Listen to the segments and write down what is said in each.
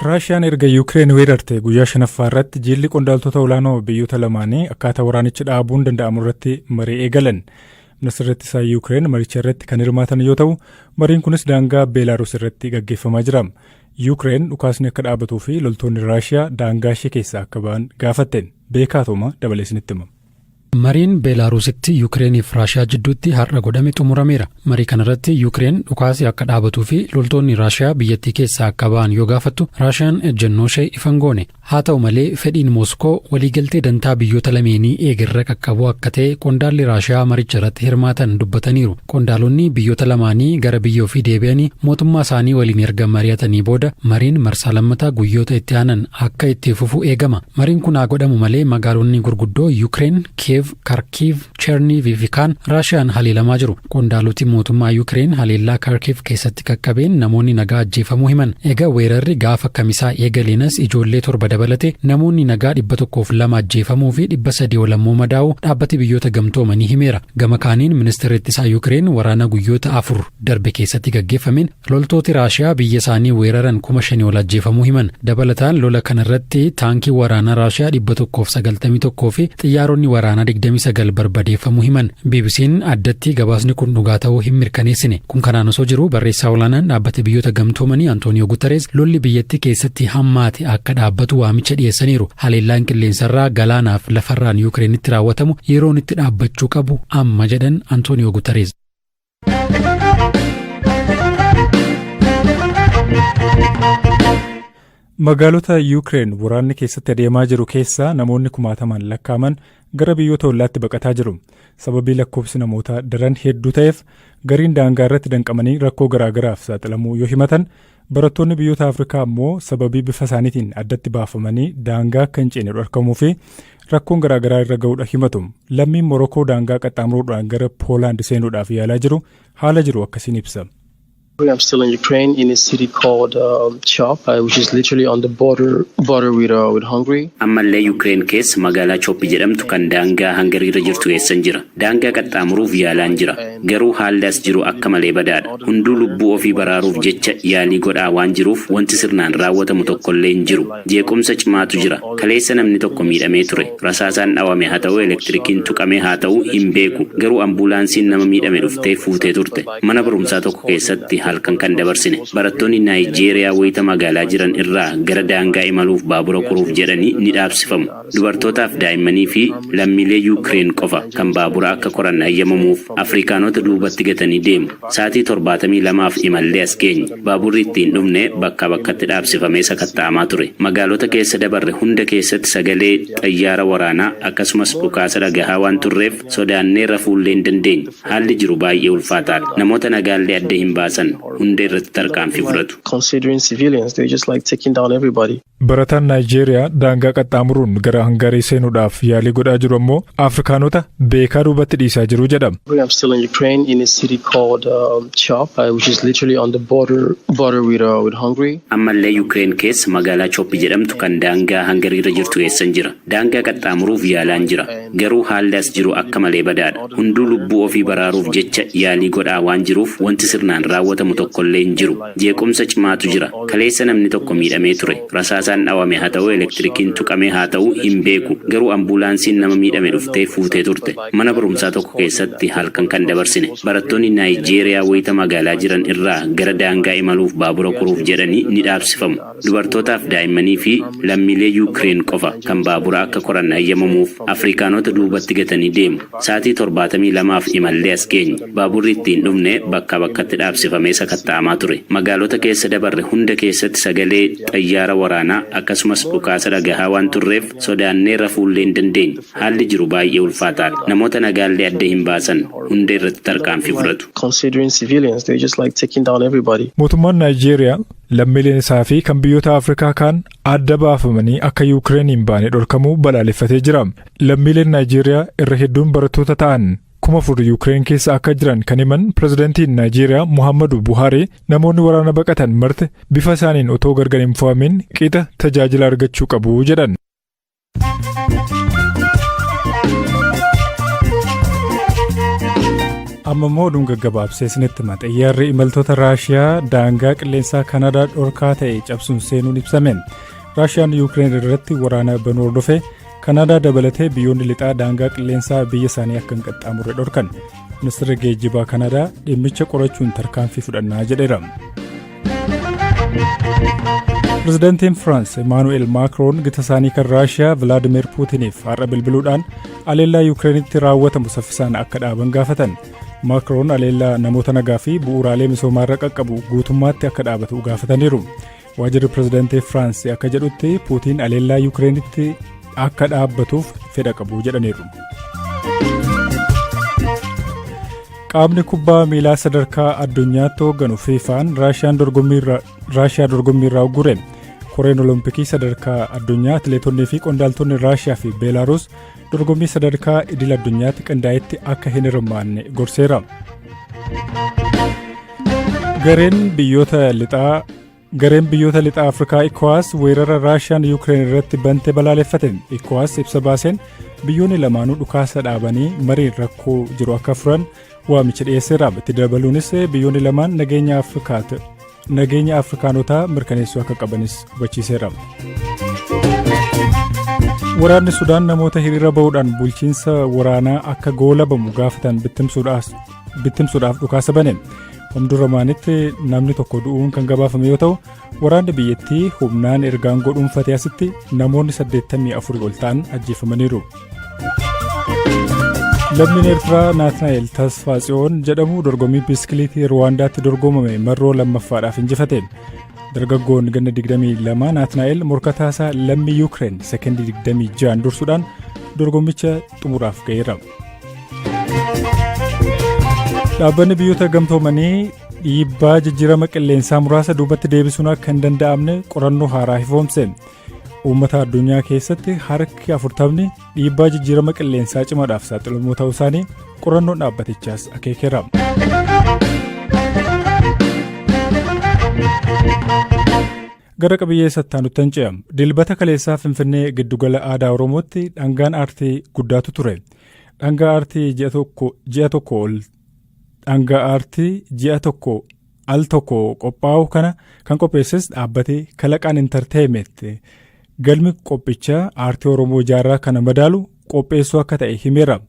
Raashiyaan erga Yuukireen weerarte guyyaa shanaffaa irratti jilli qondaaltota olaanoo biyyoota lamaanii akkaataa waraanicha dhaabuun danda'amu irratti marii eegalan. Ministeerri ittisaa Yuukireen maricha irratti kan hirmaatan yoo ta'u, mariin kunis daangaa Beelaaruus irratti gaggeeffamaa jira. Yuukireen dhukaasni akka dhaabatuu fi loltoonni Raashiyaa daangaa ishee keessaa akka ba'an gaafatte. Beekaa Toomaa dabalee isinitti hima. Mariin Beelaaruusitti Yukireeniif Raashiyaa jidduutti har'a godhame xumurameera. Marii kanarratti Yukireen dhukaasi akka dhaabatuu fi loltoonni Raashiyaa biyyattii keessaa akka ba'an yoo gaafattu, Raashiyaan ejjennooshee ifa hin goone. Haa ta'u malee fedhiin Mooskoo waliigaltee dantaa biyyoota lameenii eegerra qaqqabuu akka ta'e qondaalli Raashiyaa maricha irratti hirmaatan dubbataniiru. Qondaalonni biyyoota lamaanii gara biyya ofii deebi'anii mootummaa isaanii waliin erga mari'atanii booda mariin marsaa lammataa guyyoota itti aanan akka itti fufu eegama. Mariin kun haa godhamu malee magaalonni gurguddoo Yukireen, Kiyeev, Karkiiv, Cherniiv fi kaan Raashiyaan haleelamaa jiru. Qondaaloti mootummaa Yukireen haleellaa Karkiiv keessatti qaqqabeen namoonni nagaa ajjeefamuu himan. Ega weerarri gaafa Kamisaa eegaleen as ijoollee torba dabalatee namoonni nagaa 102 ajjeefamuu fi 300 ol ammoo madaa'uu Dhaabbati Biyyoota Gamtoomanii himeera. Gama kaaniin Ministeerri Ittisaa Yukireen waraana guyyoota 4 darbe keessatti gaggeeffameen Loltooti Raashiyaa biyya isaanii weeraran 5,000 ol ajjeefamuu himan. Dabalataan lola kanarratti taankii waraanaa Raashiyaa 191 fi xiyyaaronni waraanaa 29 barbadeeffamuu himan. BBC'n addatti gabaasni kun dhugaa ta'uu hin mirkaneessine. Kun kanaan osoo jiruu barreessaa olaanaan Dhaabbata Biyyoota Gamtoomanii Antooniyoo Gutareez lolli biyyattii keessatti hammaate akka dhaabbatu waamicha dhiyeessaniiru. Haleellaan qilleensarraa, galaanaaf lafarraan Yukireenitti raawwatamu yeroon itti dhaabbachuu qabu amma jedhan Antooniyoo Gutareez. Magaalota Yuukireen waraanni keessatti adeemaa jiru keessaa namoonni kumaatamaan lakkaa'aman gara biyyoota ollaatti baqataa jiru. Sababii lakkoofsi namootaa daran hedduu ta'eef gariin daangaa irratti danqamanii rakkoo garaagaraaf saaxilamuu yoo himatan, barattoonni biyyoota Afrikaa immoo sababii bifa isaaniitiin addatti baafamanii daangaa akka hin ceene dhorkamuu fi rakkoon garaagaraa irra ga'uudha himatu. Lammiin Morokoo daangaa qaxxaamuruudhaan gara Poolaand seenuudhaaf yaalaa jiru haala jiru akkasiin ibsa. I'm still in Ukraine in a city called Chop, which is literally on the border with Hungary. Ammallee Yukireen keessa magaalaa Chooppi jedhamtu kan daangaa Hangariirra jirtu keessan jira. Daangaa qaxxaamuruuf yaalaan jira. Garuu haalli as jiru akka malee badaadha. Hunduu lubbuu ofii baraaruuf jecha yaalii godhaa waan jiruuf wanti sirnaan raawwatamu tokkollee hin jiru. Jeequmsa cimaatu jira. Kaleessa namni tokko miidhamee ture. Rasaasaan dhawame haa ta'u elektirikiin tuqame haa ta'u hin beeku. Garuu ambuulaansiin nama miidhame dhuftee fuutee turte. Mana barumsaa tokko keessatti halkan kan dabarsine. Barattoonni Naayijeeriyaa wayita magaalaa jiran irraa gara daangaa imaluuf baabura koruuf jedhanii ni dhaabsifamu. Dubartootaaf daa'immanii fi lammiilee Yuukireen qofa kan baabura akka koran hayyamamuuf. Afrikaanota duubatti gatanii deemu. Sa'atii 72f imallee as geenye. Baaburri ittiin dhufne bakkaa bakkatti dhaabsifamee sakatta'amaa ture. Magaalota keessa dabarre hunda keessatti sagalee xayyaara waraanaa akkasumas dhukaasa dhagahaa waan turreef sodaannee rafuullee hin dandeenye. Haalli jiru baay'ee ulfaataadha. Namoota nagaallee adda hin baasan. Hunda irratti tarkaanfii fudhatu. Considering civilians, they're just like taking down everybody. Barataan Naayijeeriyaa daangaa qaxxaamuruun gara Hangarii seenuudhaaf yaalii godhaa jiru ammoo Afrikaanota beekaa duubatti dhiisaa jiru jedha. I'm still in Ukraine in a city called Chop, which is literally on the border with Hungary. Ammallee Yukireen keessa magaalaa Chooppi jedhamtu kan daangaa Hangariirra jirtu keessan jira. Daangaa qaxxaamuruuf yaalaan jira. Garuu haalli as jiru akka malee badaadha. Hunduu lubbuu ofii baraaruuf jecha yaalii godhaa waan jiruuf wanti sirnaan raawwatamu tokkollee hin jiru. Jeequmsa cimaatu jira. Kaleessa namni tokko miidhamee ture. Rasaasaan dhawame haa ta'u elektirikiin tuqame haa ta'u hin beeku. Garuu ambuulaansiin nama miidhame dhuftee fuutee turte. Mana barumsaa tokko keessatti halkan kan dabarsine. Barattoonni Naayijeeriyaa wayita magaalaa jiran irraa gara daangaa imaluuf baabura koruuf jedhanii ni dhaabsifamu. Dubartootaaf daa'immanii fi lammiilee Yuukireen qofa kan baabura akka koran hayyamamuuf. Afrikaanota duubatti gatanii deemu. Sa'atii 72f imallee as geenye. Baaburri ittiin dhufne bakkaa bakkatti dhaabsifamee sakatta'amaa ture. Magaalota keessa dabarre hunda keessatti sagalee xayyaara waraanaa akkasumas dhukaasa dhagahaa waan turreef sodaannee rafuullee hin dandeenye. Haalli jiru baay'ee ulfaataadha. Namoota nagaallee adda hin baasan. Hunda irratti tarkaanfii fudhatu. Considering civilians, they're just like taking down everybody. Mootummaan Naayijeeriyaa lammiileen isaa fi kan biyyoota Afrikaa kaan adda baafamanii akka Yuukireen hin baane dhorkamuu balaaleffatee jira. Lammiileen Naayijeeriyaa irra hedduun barattoota ta'an 4,000 Yuukireen keessa akka jiran kan himan pirezidantiin Naayijeeriyaa Muhammadu Buhaarii, namoonni waraana baqatan marti bifa isaaniin otoo gargar hin fo'amin qixa tajaajila argachuu qabu jedhan. Amma immoo oduun gaggabaabsee isinitti hima. Xiyyaarri imaltoota Raashiyaa daangaa qilleensaa Kanaadaa dhorkaa ta'e cabsuun seenuun ibsame. Raashiyaan Yuukireen irratti waraana banuu hordofee Kanaadaa dabalatee biyyoonni lixaa daangaa qilleensaa biyya isaanii akka hin qaxxaamurre dhorkan. Ministeerri geejjibaa Kanaadaa dhimmicha qorachuun tarkaanfii fudhannaa jedheera. Pirezidaantiin Firaans Emaanu'eel Maakroon gita isaanii kan Raashiyaa Vilaadimeer Puutiniif har'a bilbiluudhaan aleellaa Yuukireenitti raawwatamu saffisaan akka dhaaban gaafatan. Maakroon aleellaa namoota nagaa fi bu'uuraalee misoomaarra qaqqabu guutummaatti akka dhaabatu gaafataniiru. Waajjirri pirezidaantii Firaans akka jedhutti, Puutiin aleellaa Yuukireenitti akka dhaabbatuuf fedha qabu jedhaniiru. Qaamni kubbaa miilaa sadarkaa addunyaatti hoogganu FIFAn Raashiyaa dorgommii irraa uggure. Koreen Olompikii sadarkaa addunyaa atileetonnii fi qondaaltonni Raashiyaa fi Beelaaruus dorgommii sadarkaa idil addunyaatti qindaa'etti akka hin hirmaanne gorseera. Gareen biyyoota lixaa Afrikaa ECOWAS weerara Raashiyaan Yuukireen irratti bante balaaleffate. ECOWAS ibsa baaseen biyyoonni lamaanuu dhukaasa dhaabanii mariin rakkoo jiru akka furan waamicha dhiyeesseera. Itti dabaluunis biyyoonni lamaan nageenya Afrikaanotaa mirkaneessuu akka qabanis hubachiiseera. Waraanni Sudaan namoota hiriira ba'uudhaan bulchiinsa waraanaa akka goolabamu gaafatan bittimsuudhaaf dhukaasa bane. Omduramaanitti namni tokko du'uun kan gabaafame yoo ta'u, waraanni biyyattii humnaan ergaan godhuunfatee asitti namoonni 84 ol ta'an ajjeefamaniiru. Lammiin Eertiraa Naatnaa'el Tasfaatsiyoon jedhamu dorgommii biskiliitii Ruwaandaatti dorgomame marroo lammaffaadhaaf injifate. Dargaggoon ganna 22 Naatnaa'el morkataasaa lammii Yuukireen sekendii 26 dursuudhaan dorgommicha xumuraaf ga'eera. Dhaabbanni Biyyoota Gamtoomanii dhiibbaa jijjiirama qilleensaa muraasa duubatti deebisuun akka hin danda'amne qorannoo haaraa ifoomse. Uummata addunyaa keessatti harki 40ni dhiibbaa jijjiirama qilleensaa cimaadhaaf saaxilamoo ta'uu isaanii qorannoon dhaabbatichaas akeekeera. Gara qabiyyee sattaanutti ce'a. Dilbata kaleessaa Finfinnee Giddugala Aadaa Oromootti dhangaan aartii guddaatu ture. Dhangaa aartii ji'a tokko ji'a tokko ol dhangaa aartii ji'a tokko al tokko qophaa'u kana kan qopheesses dhaabbate Kalaqaan Entertainment, galmi qophichaa aartii Oromoo jaarraa kana madaalu qopheessuu akka ta'e himeera.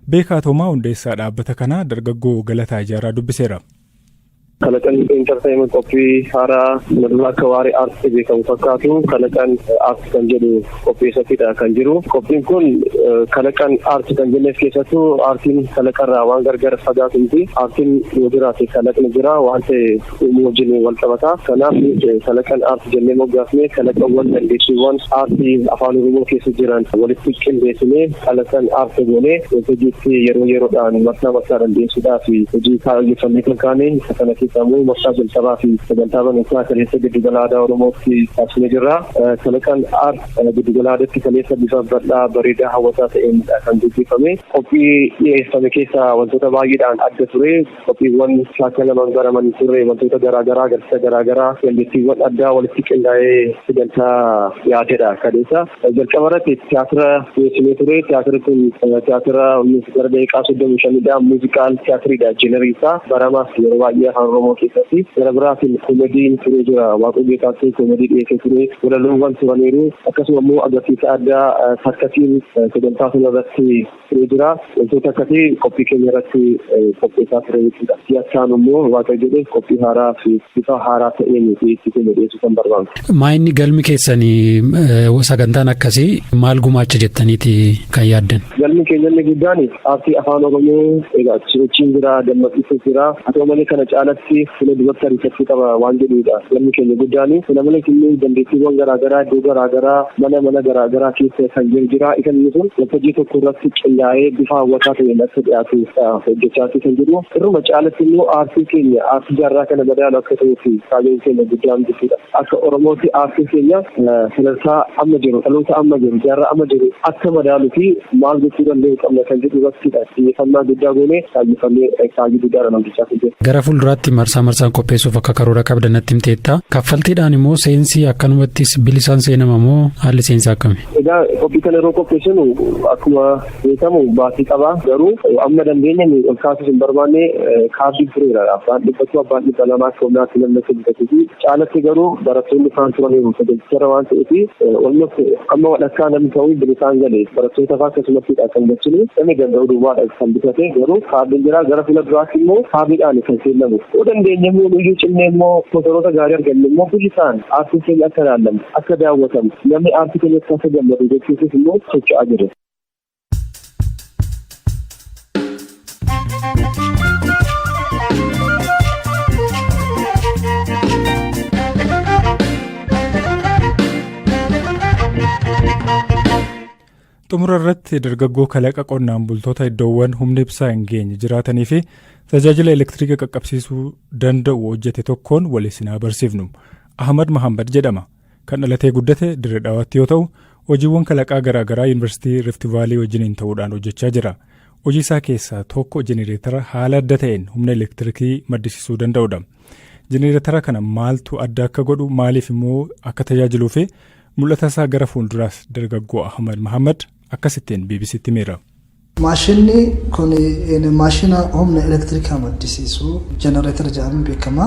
Beekaa Toomaa hundeessaa dhaabbata kanaa dargaggoo Galataa Ijaaraa dubbiseera. Kalaqaan Entertainment qophii haaraa madula akka waarii aartii beekamu fakkaatu Kalaqaan Aartii kan jedhu qopheessatidha kan jiru. Qophiin kun Kalaqaan Aartii kan jenneef keessattuu aartiin kalaqarraa waan gargar fagaatu miti. Aartiin yoo jiraate kalaqni jira waan ta'e uumuu wajjin wal qabata. Kanaaf Kalaqaan Aartii jennee moggaafne. Kalaqawwan, dandeettiiwwan aartii Afaan Oromoo keessa jiran walitti qindeessinee Kalaqaan Aartii goonee waltajjiitti yeroo yeroodhaan, marsaa marsaadhaan dhiyeessuudhaaf hojii kaayyeffannee kan kaane. Isa kana keessa immoo marsaa jalqabaa fi sagantaa barnootaa kaleessa Giddugala Aadaa Oromootti taasisnee jirra. Kalaqaan Aart giddugala aadaatti kaleessa bifa bal'aa, bareedaa, hawwataa ta'een kan gaggeeffame. Qophii dhiyeeffame keessaa wantoota baay'eedhaan adda ture. Qophiiwwan shaakalaman baraman turre, wantoota garaagaraa, agarsiisa garaagaraa, dandeettiiwwan addaa walitti qindaa'ee sagantaa dhiyaatedha kaleessa. Jalqaba irratti tiyaatira dhiyeessinee ture. Tiyaatirri kun tiyaatira gara daqiiqaa 35dha. Musical tiyaatiriidha genre isaa. Baramaas yeroo baay'ee Afaan Oromoo keessatti. Gara biraatiin koomediin turee jira. Waaqoo Geetaachoo koomedii dhiyeessee ture. Walaloowwan turaniiru. Akkasuma immoo agarsiisa addaa sarkasiin sagantaa sana irratti turee jira. Wantoota akkasii qophii keenya irratti qopheessaa ture jechuudha. Si'achaan immoo Waaqa jedhe qophii haaraa fi bifa haaraa ta'een dhiyeessii keenya dhiyeessuu kan barbaannu. Maa inni galmi keessanii, sagantaan akkasii maal gumaacha jettaniiti kan yaaddan? Galmi keenya inni guddaan aartii Afaan Oromoo egaa sochiin jira, dammaqsiisuu jira. Haa ta'u malee kana caalatti fuula duratti ariifachuu qaba waan jedhudha galmi keenya guddaan. Kana malees immoo dandeettiiwwan garaagaraa iddoo garaagaraa, mana mana garaagaraa keessa kan jiru jira. Isa inni sun waltajjii tokko irratti qindaa'ee bifa hawwataa ta'een akka dhiyaatu hojjechaa kan jiru. Irruma caalatti immoo aartii keenya aartii jaarraa kana madaalu akka ta'uu fi kaayyoon keenya guddaan jechuudha. Akka Oromootti aartiin keenya sadarkaa amma jiru, dhaloota amma jiru, jaarraa amma jiru akka madaaluu fi maal gochuu danda'u qabna kan jedhu irrattidha xiyyeeffannaa guddaa goonee kaayyeffannee, kaayyoo guddaadhaan hojjechaa kan jiru. Gara fuulduraatti Marsaa marsaan qopheessuuf akka karoora qabdan natti himteetta. Kaffaltiidhaan immoo seensi akkanumattis bilisaan seenama moo haalli seensaa akkami? Egaa, qophii kana yeroo qopheessinu akkuma beekamu baasii qaba. Garuu amma dandeenye ol kaasuus hin barbaanne. Kaardii tureera, abbaan 100, abbaan 200 akka humnaatti namni akka bitatuu fi caalatti garuu barattoonni kaan turaniiru saganticharra waan ta'eef, walumatti amma walakkaa namni ta'uu bilisaan gale. Barattoota fa'aa akkasumatti kan galchinu, namni danda'u duwwaadha kan bitate. Garuu kaardiin jira, gara fuula duraatti immoo kaardiidhaan kan seenamu. Yoo dandeenye immoo, nuyyuu cimnee immoo sponsaroota gaarii arganne immoo, bilisaan aartiin keenya akka ilaallamu, akka daawwatamu, namni aartii keenyatti akka gammadu gochuufis immoo socho'aa jirra. Xumura irratti, dargaggoo kalaqa qonnaan bultoota iddoowwan humni ibsaa hin geenye jiraatanii fi tajaajila elektiriika qaqqabsiisuu danda'u hojjete tokkoon wal isin haa barsiifnu. Ahmad Mahammad jedhama. Kan dhalatee guddate Dirree Dhawaatti yoo ta'u, hojiiwwan kalaqaa garaagaraa Yuunivarsiitii Rift Vaalii wajjiniin ta'uudhaan hojjechaa jira. Hojii isaa keessaa tokko jenereetara haala adda ta'een humna elektirikii maddisiisuu danda'udha. Jenereetara kana maaltu adda akka godhu, maaliif immoo akka tajaajiluu fi mul'ata isaa gara fuulduraas dargaggoo Ahmad Mahammad akkasittiin BBCtti himeera. Maashinni kun maashina humna elektirikaa maddisiisu, jenereetara jedhamuun beekama.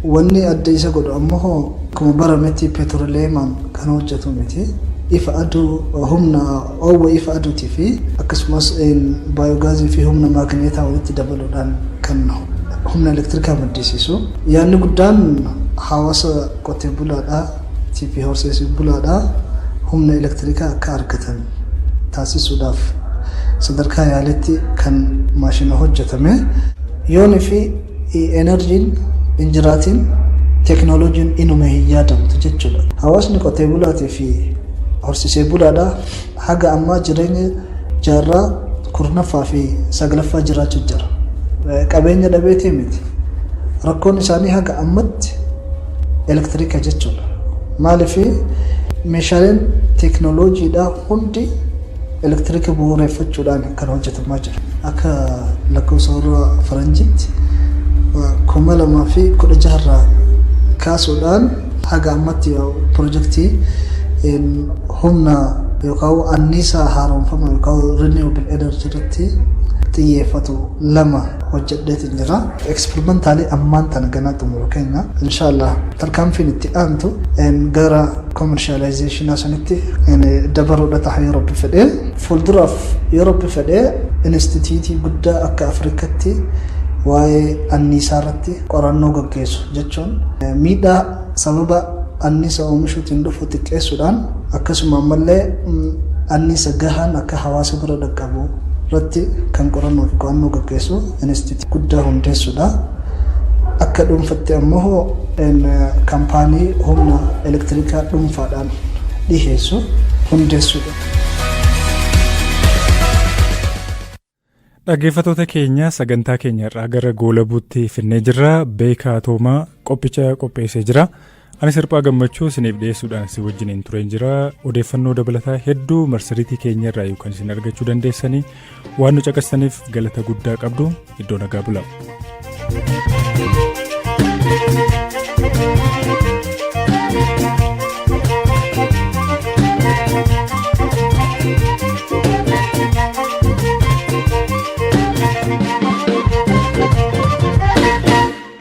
Wanni adda isa godhu ammoo akkuma barametti petroleemaan kan hojjetu miti. Ifa aduu, humna oowwa ifa aduutii fi akkasumas baayogaazii fi humna maagneetaa walitti dabaluudhaan kan humna elektirikaa maddisiisu. Yaadni guddaan hawaasa qotee bulaadhaa fi horsiisee bulaadhaa humna elektirikaa akka argatan taasisuudhaaf sadarkaa yaalitti kan maashina hojjetame. Yoonii fi enerjiin hin jiraatiin, teeknooloojiin inuma hin yaadamtu jechuudha. Hawaasni qotee bulaatii fi horsiisee bulaadhaa haga ammaa jireenya jaarraa 10ffaa fi 9ffaa jiraachuu jira. Qabeenya dhabeetii miti. Rakkoon isaanii haga ammatti elektiriika jechuudha. Maaliif? Meeshaaleen teeknooloojiidhaa hundi elektiriika bu'uureffachuudhaan kan hojjetamaa jiru. Akka lakkoofsa warra faranjiitti 2016rraa kaasuudhaan haga ammatti pirojektii humna yookaan anniisaa haaromfama yookaan renewable energy irratti xiyyeeffatu lama hojjedheetiin jira. Experimental ammaan tana ganaa xumuru keenya. Inshaallah, tarkaanfiin itti aantu gara commercialization sanitti dabaruudha ta'a yoo Rabbi fedhee. Fuulduraaf yoo Rabbi fedhee, instituutii guddaa akka Afrikatti waa'ee anniisaa irratti qorannoo gaggeessu jechuun, miidhaa sababa anniisa oomishuutiin dhufu xiqqeessuudhaan, akkasuma ammallee anniisa gahaan akka hawaasa bira dhaqqabu irratti kan qorannoo fi qo'annoo gaggeessu instituutii guddaa hundeessuudha. Akka dhuunfatti ammoo kaampaanii humna elektirikaa dhuunfaadhaan dhiheessu hundeessuudha. Dhaggeeffattoota keenya, sagantaa keenya irraa gara goolabuutti finnee jirra. Beekaa Toomaa qophicha qopheessee jira. Ani Sirphaa Gammachuu isiniif dhiyeessuudhaan si wajjiniin tureen jira. Odeeffannoo dabalataa hedduu marsariitii keenya irraa yookaan isin argachuu dandeessanii. Waan nu caqastaniif galata guddaa qabdu. Iddoo nagaa bula.